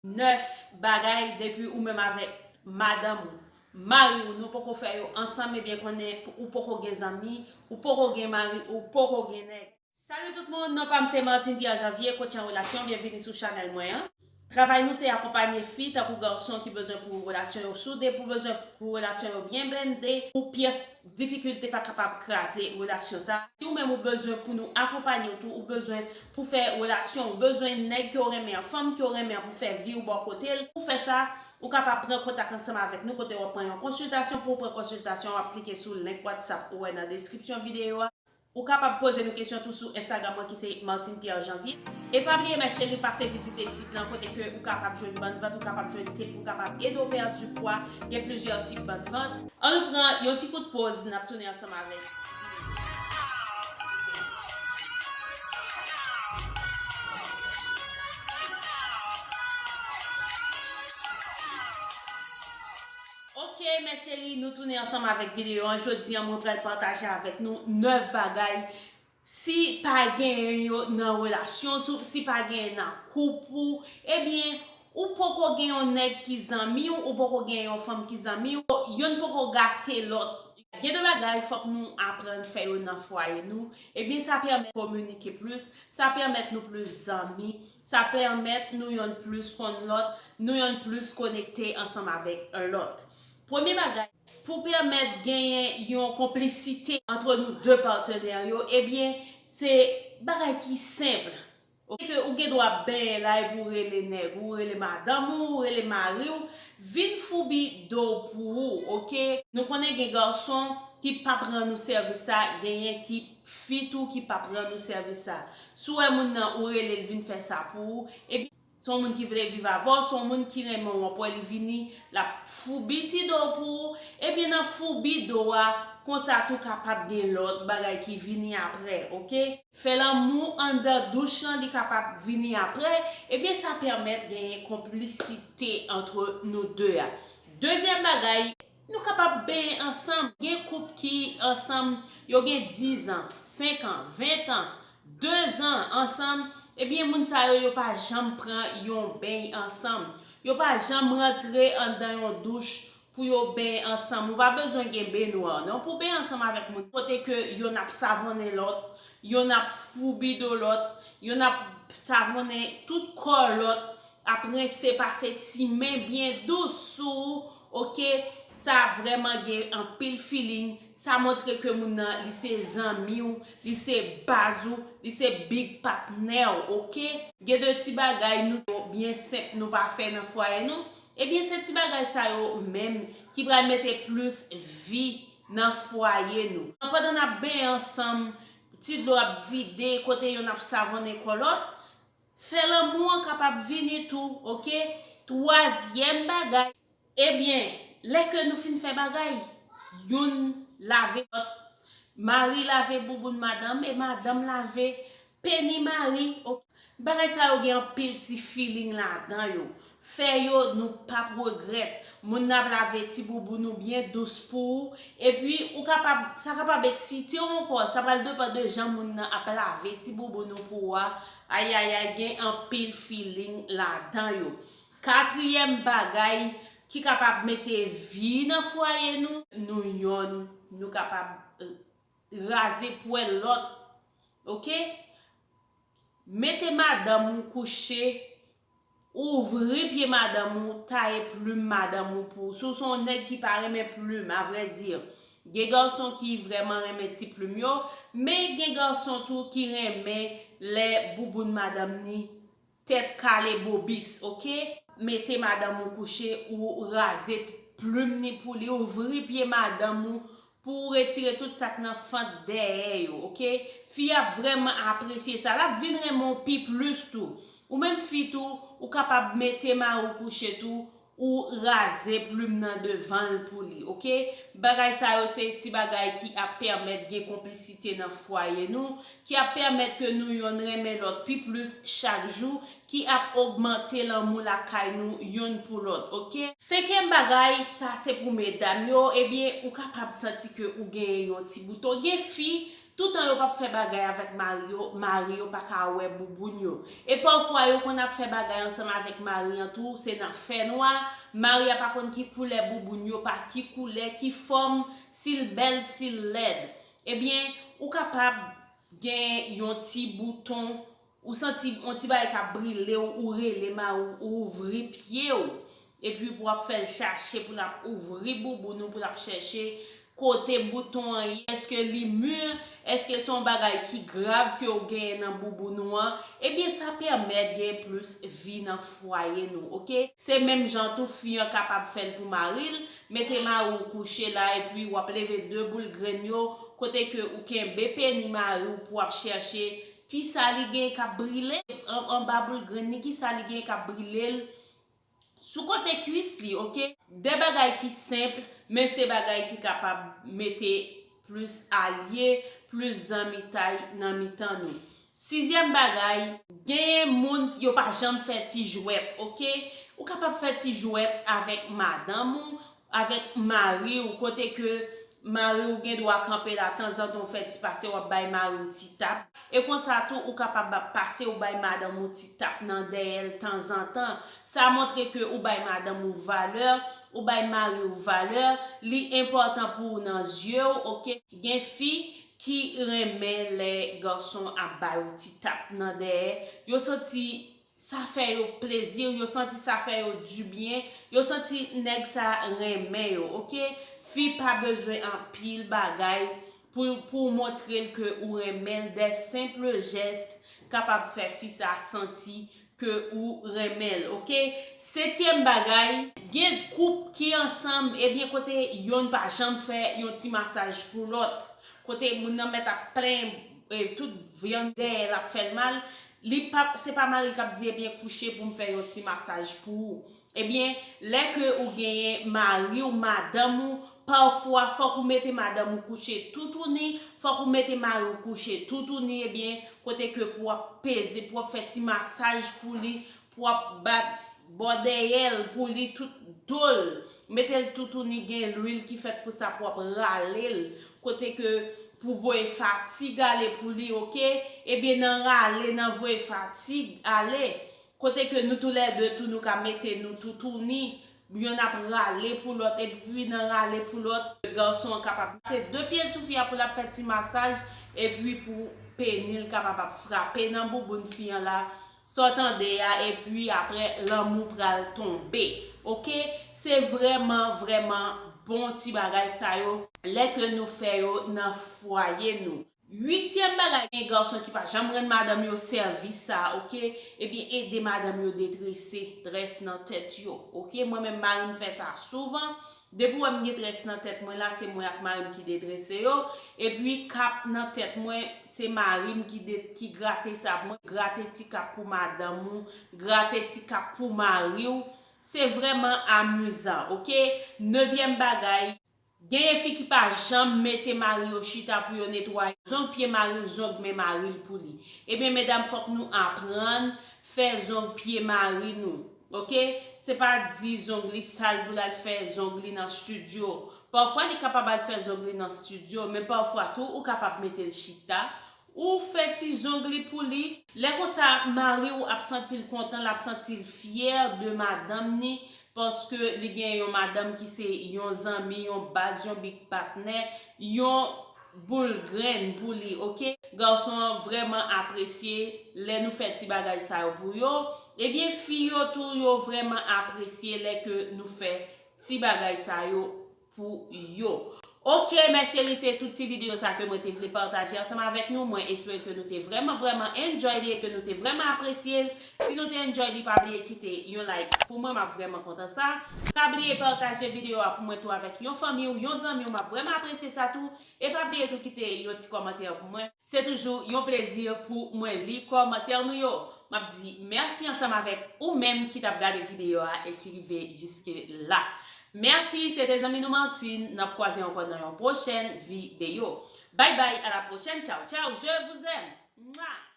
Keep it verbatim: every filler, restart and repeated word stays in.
Nèf bagay depi ou menm avèk madanm ou, mari w, nou poko fè yo ansanm, ebyen konnen ou poko gen zanmi, ou poko gen mari, ou poko gen nèg. Salut tout moun, non pa m se Martine Pierre Janvier, coach an relasyon, byenvini sou chanèl mwen an. Travay nou se akonpanye fi tankou gason ki bezwen pou relasyon yo soude, pou bezwen pou relasyon yo byen blende, pou pyès difikilte pa kapab kraze relasyon sa. Si ou menm ou bezwen pou nou akonpanye w tou, ou bezwen pou fè relasyon, ou bezwen nèg ke w renmen an, fanm ke w renmen an pou fè vi w bò kote l, pou fè sa, ou kapab pran kontak ansanm avèk nou kote w ap pran yon konsiltasyon. Pou w pran konsiltasyon, w ap klike sou link WhatsApp ou wè nan deskripsyon videyo a. Ou kapab poze nou kesyon tou sou Instagram mwen ki se Martine Pierre Janvier. E pa bliye mes chéries, pase vizite sit lan kote ke ou kapab jwenn bann vant, ou kapab jwenn tip, ou kapab ede w pèdi pwa, gen plizyè tip bann vant. Ann nou pran yon ti kout poz, n ap tounen ansanm avèk. Ok mes chéries, nou tounen ansanm avèk videyo an. Jodi an mwen pral pataje avèk nou nèf bagay. Si pa genyen yo nan relasyon, si, si pa genyen nan koup ou, ebyen ou poko gen yon nèg ki zanmi w, ou poko gen yon fanm ki zanmi w, yonn poko gate lòt. Gen de bagay fòk nou aprann fè yo nan fwaye nou, ebyen sa pèmèt kominike plis, sa pèmèt nou plis zanmi, sa pèmèt nou yonn plis konn lòt, nou yonn plis konekte ansanm avèk lòt. Premye bagay, pou pèmèt genyen yon konplisite antre nou de patnè yo, ebyen se bagay ki senp. Ok, ke ou gen dwa ap benyen la epi ou rele nèg ou, ou rele madanm ou, ou rele mari w, vin foubi do w pou ou, ok? Nou konnen gen gason ki p ap rann ou sèvis sa, genyen ki fi tou ki p ap rann ou sèvis sa. Si w wè moun nan ou rele l vin fè sa pou ou, epi se yon moun ki vle viv avè w, se yon moun ki renmen w, w ap wè li vini, l ap foubi ti do w pou ou, ebyen nan foubi do a, konsa tou kapab gen lòt bagay ki vini apre, ok? Fè lanmou anndan douch lan, li kapab vini apre, ebyen sa pèmèt genyen konplisite antre nou de a. Dezyèm bagay, nou kapab benyen ansanm. Gen koup ki ansanm, yo gen diz an, senk an, ven an, de zan ansanm, ebyen moun sa yo, yo pa janm pran yon beny ansanm. Yo pa janm rantre anndan yon douch pou yo benyen ansanm. Ou pa bezwen gen benwa non pou benyen ansanm avèk moun. Kote ke yonn ap savonnen lòt, yonn ap foubi do lòt, yonn ap savonnen tout kò lòt, ap rense, pase ti men byen dous sou ou, ok? Sa vrèman gen anpil feeling. Sa montre ke moun nan, li se zanmi w, li se baz ou, li se big patnè w, ok? Gen de ti bagay nou byen senp nou pa fè nan fwaye nou. Ebyen se ti bagay sa yo menm ki pral mete plis vi nan fwaye nou. Pandan n ap benyen ansanm, ti dlo ap vide, kote yonn ap savonnen kò lòt, fè lanmou an kapab vini tou, ok? Twazyèm bagay, ebyen, lè ke nou fin fè bagay, yonn lave lòt, mari lave bouboun madanm e madanm lave peni mari, ok? Bagay sa yo gen anpil ti feeling ladan yo. Fè yo, nou p ap regrèt. Moun nan ap lave ti bouboun ou byen dous pou ou. Epi, ou kapab, sa kapab eksite w ankò. Sa pral depann de jan moun nan ap lave ti bouboun ou pou ou a. Ayayay, gen anpil feeling ladan yo. Katriyèm bagay ki kapab mete vi nan fwaye nou, nou yonn, nou kapab, eh, raze pwèl lòt. Ok? Mete madanm ou kouche, ouvri pye madanm ou, taye plim madanm ou pou ou. Si w se yon nèg ki pa renmen plim, avrèdi, gen gason ki vrèman renmen ti plim yo, men gen gason tou ki renmen lè bouboun madanm ni tèt kale bobis, ok? Mete madanm ou kouche, ou raze plim ni pou li, ouvri pye madanm ou pou w retire tout sa k nan fant dèyè yo, ok? Fi a ap vrèman apresye sa, l ap vin renmen w pi plis tou. Ou menm fi tou, ou kapab mete mari w kouche tou, ou raze plim nan devan l pou li, ok? Bagay sa yo se ti bagay ki ap pèmèt gen konplisite nan fwaye nou, ki ap pèmèt ke nou yonn renmen lòt pi plis chak jou, ki ap ogmante lanmou lakay nou yonn pou lòt, ok? Senkyèm bagay, sa se pou medam yo, ebyen, ou kapab santi ke ou genyen yon ti bouton. Gen fi, Toutan yo p ap fè bagay avèk mari yo, mari yo pa ka wè bouboun yo. E pafwa yo konn ap fè bagay ansanm avèk mari an tou, se nan fènwa, mari a pa konn ki koulè bouboun yo, pa ki koulè, ki fòm, si l bèl, si l lèd. Ebyen, ou kapab gen yon ti bouton, ou santi yon ti bagay k ap brile w, ou rele mari w, ou ouvri pye w. Epi pou w ap fè l chache, pou l ap ouvri bouboun ou, pou l ap chèche kote bouton an ye. Èske li mir? Èske se yon bagay ki grav ke w genyen nan bouboun ou an? Ebyen, sa pèmèt gen plis vi nan fwaye nou, oke? Se menm jan tou fi an kapab fè l pou mari l, mete mari w kouche la, epi w ap leve de boul grenn yo, kote ke ou kenbe peni mari w pou w ap chèche kisa li gen k ap brile an, anba boul grenn li, kisa li gen k ap brile l sou kote kwis li, oke? De bagay ki senp, men se bagay ki kapab mete plis alye, plis zanmitay nan mitan nou. Sizyèm bagay, genyen moun yo pa janm fè ti jwèt, oke? Ou kapab fè ti jwèt avèk madanm ou, avèk mari w, kote ke mari w gen dwa kanpe la tanzantan w fè ti pase w ap bay mari w ti tap. E konsa tou ou kapab ap pase ou bay madanm ou ti tap nan dèyè l tanzantan. Sa montre ke ou bay madanm ou valè, ou bay mari w valè, li enpòtan pou ou nan zye w, oke? Gen fi ki renmen lè gason ap ba yo ti tap nan dèyè, yo santi sa fè yo plezi, yo santi sa fè yo dibyen, yo santi nèg sa renmen yo, oke? Fi pa bezwen anpil bagay pou, pou w montre l ke ou renmen l, de senp jès kapab fè fi sa santi ke ou renmen l, oke? Setyèm bagay, gen koup ki ansanm, ebyen kote yonn pa janm fè yon ti masaj pou lòt, kote moun nan mèt ap plenyen, e, tout vyann dèyè l ap fè l mal, li pa, se pa mari l k ap di, ebyen kouche pou m fè yon ti masaj pou ou. Ebyen, lè ke ou genyen mari w, madanm ou, pafwa fòk ou mete madanm ou kouche toutouni, fòk ou mete mari w kouche toutouni, ebyen, kote ke pou w ap peze, pou w ap fè ti masaj pou li, pou w ap bat bò dèyè l, pou li tout do l. Mete l toutouni, gen lwil ki fèt pou sa, pou w ap rale l, kote ke pou voye fatig ale pou li, oke? Ebyen, nan rale, nan voye fatig ale, kote ke nou toulède tou nou ka mete nou toutouni, yonn ap rale pou lòt, epi nan rale pou lòt, gason an kapab pase de pye l sou fi a pou l ap fè ti masaj, epi pou peni l kapab ap frape nan bouboun fi an la, sa w tande a, epi apre lanmou pral tonbe, oke? Se vrèman, vrèman bon ti bagay sa yo, lè ke nou fè yo nan fwaye nou. Uityèm bagay, gen gason ki pa janm rann madanm yo sèvis sa, oke? Ebyen, ede madanm yo detrese, drès nan tèt yo, oke? Mwen menm, mari m fè sa souvan. Depi w wè m gen drès nan tèt mwen la, se mwen ak mari m ki detrese yo. Epi, kap nan tèt mwen, se mari m ki de, ki grate sa pou mwen. Grate ti kap pou madanm ou, grate ti kap pou mari w. Se vrèman amizan, oke? Nevyèm bagay, genyen fi ki pa janm mete mari yo chita pou yo netwaye zong pye mari l, zong men mari l pou li. Ebyen, medam, fòk nou aprann fè zong pye mari nou, oke? Se pa di zong li sal pou l al fè zong li nan estidyo. Pafwa, li kapab al fè zong li nan estidyo, men pafwa tou, ou kapab mete l chita, ou fè ti zong li pou li. Lè konsa, mari w ap santi l kontan, l ap santi l fyè de madanm ni, paske li gen yon madanm ki se yon zanmi, yon baz, yon big patnè, yon boul grenn pou li, oke? Gason an vrèman apresye lè nou fè ti bagay sa yo pou yo. Ebyen, fi yo tou, yo vrèman apresye lè ke nou fè ti bagay sa yo pou yo. Oke, mes chéries, se tout ti videyo sa ke mwen te vle pataje ansanm avèk nou. Mwen espere ke nou te vrèman, vrèman enjoy li e ke nou te vrèman apresye l. Si nou te enjoy li, pa bliye kite yon like pou mwen, m ap vrèman kontan sa. Pa bliye pataje videyo a pou mwen tou avèk yon fanmi w, yon zanmi w, m ap vrèman apresye sa tou. E pa bliye tou kite yon ti kòmantè pou mwen. Se toujou yon plezi pou mwen li kòmantè nou yo. M ap di mèsi ansanm avèk ou menm ki t ap gade videyo a e ki rive jiske la. Mèsi, se te zanmi nou Martine. N ap kwaze ankò nan yon pwochèn videyo. Bye bye, à la prochaine. Ciao, ciao. Je vous aime. Mwa!